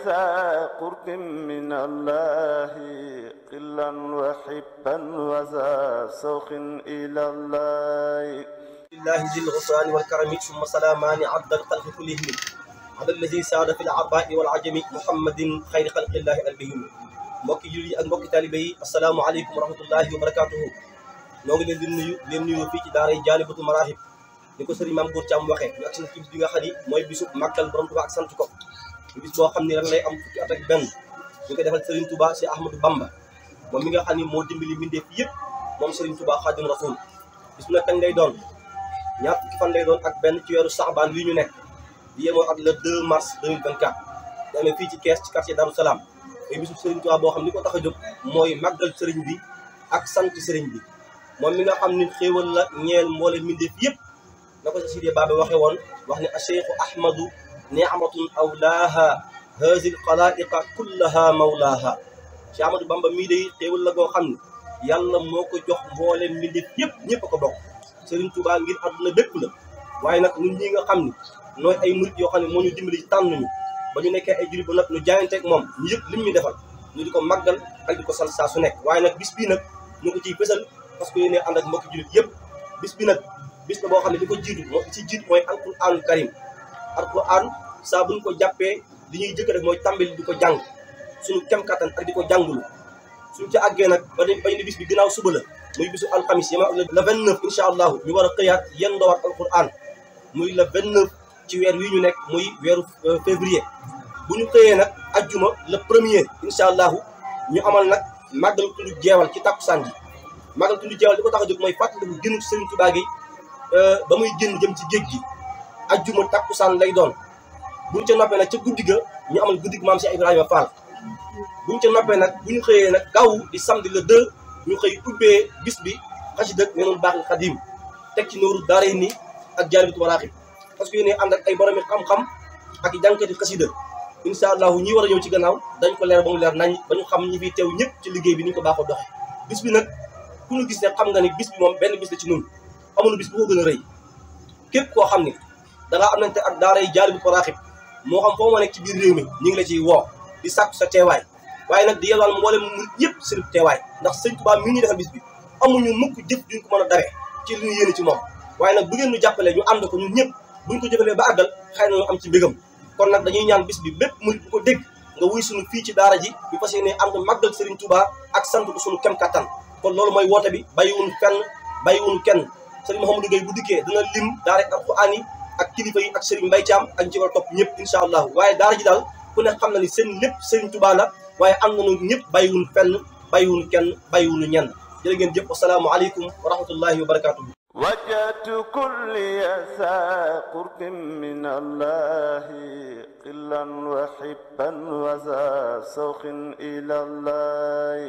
ذا قرب من الله قلا وحبا وذا سوق إلى الله لله ذي الغفران والكرم ثم سلامان عبد الخلق كلهم على الذي ساد في العرباء والعجم محمد خير خلق الله البهم mbokki julli ak mbokki talibé yi assalamu alaykum wa rahmatullahi wa barakatuh ñoo ngi leen di nuyu fii ci daaray Jaalibatul Marahib ni ko sëriñ Mame Goor Thiam waxee ñu ak seen bis bi nga xam ni mooy bisu màggal borom Tuubaa ak sant ko bis boo xam ni ren lay am fukki at ak benn ñu ko defal sëriñ Touba Cheikh Ahmadou Bamba moom mi nga xam ni moo dimbali mbindeef yëpp moom sëriñ Touba Xaadimu Rasuul bis bu nekk kañ lay doon ñaar fukki fan lay doon ak benn ci weeru Saxbaan wi ñu nekk di yemoo ak le 2 mars 2024 di amee fii ci Kees ci quartier Darou Salam muy bisu sëriñ Touba boo xam ni ko tax a jóg mooy màggal sëriñ bi ak sant sëriñ bi moom mi nga xam ni xéewal la ñeel mboole mbindeef yëpp na ko sa Sidé Baba waxe woon wax ne acheikhu ahmadu ni'matun awlaaha haazil xalaa'iqa kullaha mawlaaha Cheikh Ahmadou Bamba mii day xéewal la goo xam ne yàlla moo ko jox mboole mbindeef yëpp ñëpp a ko bokk sëriñ Touba ngir àdduna bépp la waaye nag ñun ñi nga xam ni nooy ay murit yoo xam ne moo ñu dimbali tànn ñu ba ñu nekkee ay jullit ba nag ñu jaayanteeg moom ñu yëpp lim ñu defal ñu di ko màggal ak di ko sant saa su nekk waaye nag bis bii nag ñu ko ciy fësal parce que yéene ànd ak mbokki jullit yëpp bis bi nag bis la boo xam ne di ko jiitu moo ci jiitu mooy alquranul karim alquran saa bu ñu ko jàppee li ñuy jëkk rek mooy tàmbali di ko jàng suñu kem kattan ak di ko jàngulu suñu ca àggee nag ba ni bis bi ginnaaw suba la muy bisu alxamis yama le 29 incha allahu ñu war a xëyaat yenn ndowaat alquran muy le 29 ci weer wi ñu nekk muy weeru février bu ñu xëyee nag ajjuma le 1er incha allahu ñu amal nag màggal tudd jeewal ci takkusaan ji màggal tudd jeewal li ko tax a jóg mooy fàttaliku génn ci Sëriñ Tuubaa gi ba muy génn jëm ci géej gi ajjuma takkusaan lay doon buñu ca noppee nag ca guddi ga ñu amal guddi maam Cheikh Ibrahima Fall buñu ca noppee nag bu ñu xëyee nag gaaw di samedi le 2 ñu xëy ubbee bis bi xasida Minanul Baaxil Xadiim teg ci Nuuru Daarayni ak Jaalibatul Maraaxib parce que yéen ànd ak ay boromi xam-xam ak i jànkati xasida incha allahu ñi war a ñëw ci gannaaw dañ ko leer ba mu leer nañ ba ñu xam ñi fi teew ñëpp ci liggéey bi ni ñu ko baaxoo doxee bis bi nag ku ñu gis ne xam nga ni bis bi moom benn bis la ci nun amuñu bis bu ko gën a rëy képp koo xam ni dangaa am nante ak daaray Jaalibatul Maraaxib moo xam foo ma nekk ci biir réew mi ñu ngi la ciy woo di sàkku sa teewaay waaye nag di yelwaan mboolem murit yëpp seen teewaay ndax sëñ Tuubaa mii ñu defal bis bi amuñu mukk jëf duñ ko mën a dawee ci li ñu yéene ci moom waaye nag bu ngeen ñu jàppalee ñu ànd ko ñun ñëpp buñ ko jëfalee ba àggal xëy na ñu am ci mbégam kon nag dañuy ñaan bis bi bépp murit bu ko dégg nga wuy suñu fii ci daara ji bi fas yéene ànd màggal Sëriñ Tuubaa ak sant ko suñu kem kattan kon loolu mooy woote bi bàyyiwuñu fenn bàyyiwuñu kenn Sëriñ Mouhamadou Gueye bu dikkee dina lim daara alxuraan yi ak kilifa yi ak Sëriñ Mbay Caam ak ñi ci war a topp ñëpp incha allahu waaye daara ji daal ku ne xam na ni seen lépp Sëriñ Tuubaa la waaye am nañu ñëpp bàyyiwuñu fenn bàyyiwuñu kenn bàyyiwuñu ñenn jërë ngeen jëf assalaamu aleykum wa rahmatullahi wa barakatuhu وجهت كلي ذا قرب من الله قلا وحبا وذا سوق إلى الله